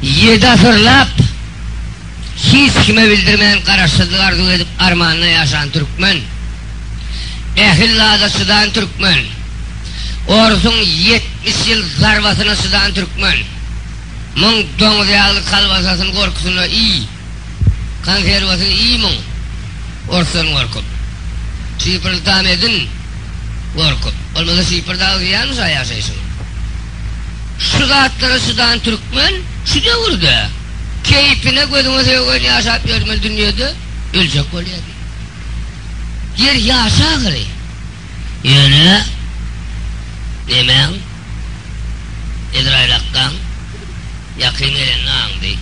Ýedi asyrlap hiç kime bildirmän garaşsyzlyk arzuw edip armanda ýaşan türkmen. Ähli zada çydan türkmen. Orsuň 70 ýyl zarbasyna çydan türkmen. Muň doňuz ýagly kolbasasyny gorkusyna iý. Konserwasyny iý muň. Orsdan gorkup. Şifrli tam edin. Gorkup. Bolmasa şifr dagy zyýanmyş a ýaşaýşyň. Şu zatlara çydan türkmen şu döwürde keýpine gözüňe sögün ýaşap ýörmeli dünýede öljek bolýar diý. Ýer ýaşa ahyry. Ýöne nemäň Ezraýyl akgaň ýakyn gelenini aňdy.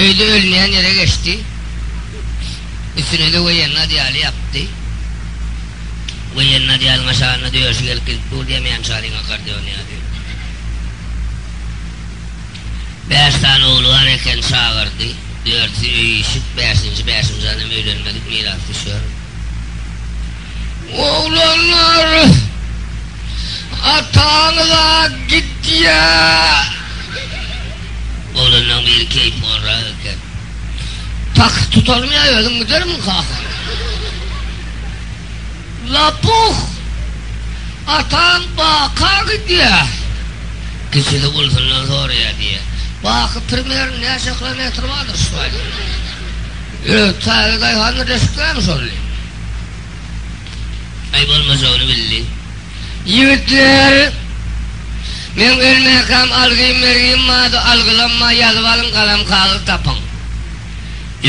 Öýde ölünýän ýere geçdi. Üstüne-de weýenli adýaly ýapdy. Weýenli adýalyň aşagynda döşi gelip gidip dur diýen Mämşalyň akkordeony ýaly. Bäş sany ogly bar eken, çagyrdy. Dördüsi öý-işik, bäşinji Bäşimjanam öýlenmedik, mirasdüşer. Oglanlar! Ataňyz-a gidýä! Oglanlaň biri keýpihonrak eken. Taksi tutarmy ýa özüň gidermiň kaka? Lapuh! Ataň Baka gidýä. Kiçisi ulusundan soraýa diýýä. Baky primerno näçe kilometr bardyr şu taýdan? Öz täze daýhan birleşikdämi şol diýip. Aý bolmajagyny bildi. Ýigitler! Meň ölmäkäm algym-bergim bardy, algylam bar, ýazyp alyň, galam-kagyz tapyň.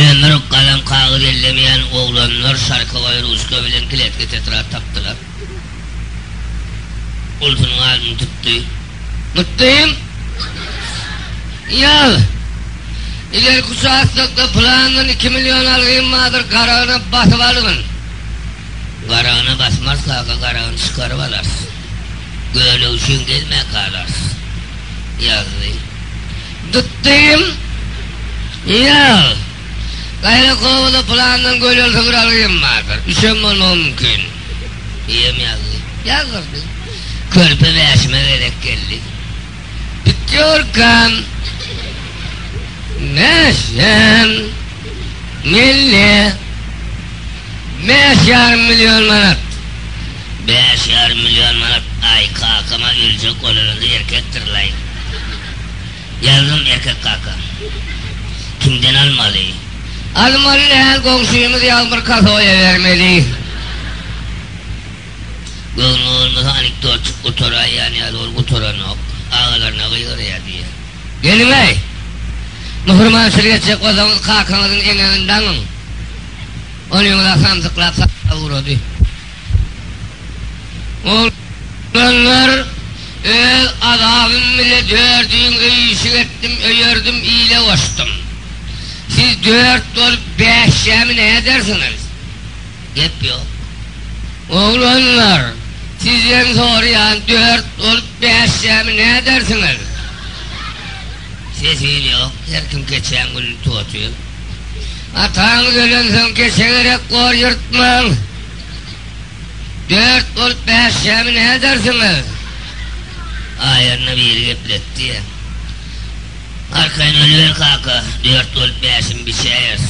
Ömür galam-kagyz ellemeýän oglanlar şarkowoý ruçka bilen kletke-tetrad tapdylar. Ulusynyň adyny tutdy. Mutdym! Ýaz! Ilerki uçastokda pylandan iki million algym bardyr, garagyna basyp algyn. Garagyna basmarys kaka, garagyny çykaryp alarys. Göwnek üçin gezmäkä alarys. Ýazdy. Tutdym! Ýaz! Gaýra kowada pylandan göleli sygyr algym bardyr. Üçem bolmagy mümkin. Diýem ýazdy. Ýazdyrdy. Körpe bäşime gezek geldi. Pýatýorkam, Bäşem, Melle, bäş ýarym million manat. Bäş ýarym million manat, aý, kakam-a öljek bolanynda erkekdir-laý. Ýazdym erkek kaka. Kimden almaly? Almaly däl, goňşymyz Ýagmyr kasoýa bermeli. Göwnüňe bolmasa anekdotjyk gutaraýýan ýaly bolup gutaranok. Agalaryna gygyrýar diýýär. Geliň-eý! Musurmançylyk etjek bolsaňyz kakaňyzyň eňegini daňyň. Onyňyz-a samsyklap saklap ugrady. Oglanlar, öz azabym bile dördüň öý-işik etdim, öýerdim, ile goşdum. Siz dört bolup bäşjämi nädersiňiz? Gep ýok. Oglanlar, sizden soraýan, dört bolup bäşjämi nädersiňiz? Ses-üýn ýok, her kim keçäň gülüni tutup otyr. Ataňyz ölensoň keçe gerek bor ýyrtmaň. Dört bolup bäşjämi nädersiňiz? Aýaryna biri gepletdi. Arkaýyn ölüber kaka, dört bolup bäşimi biçäýeris.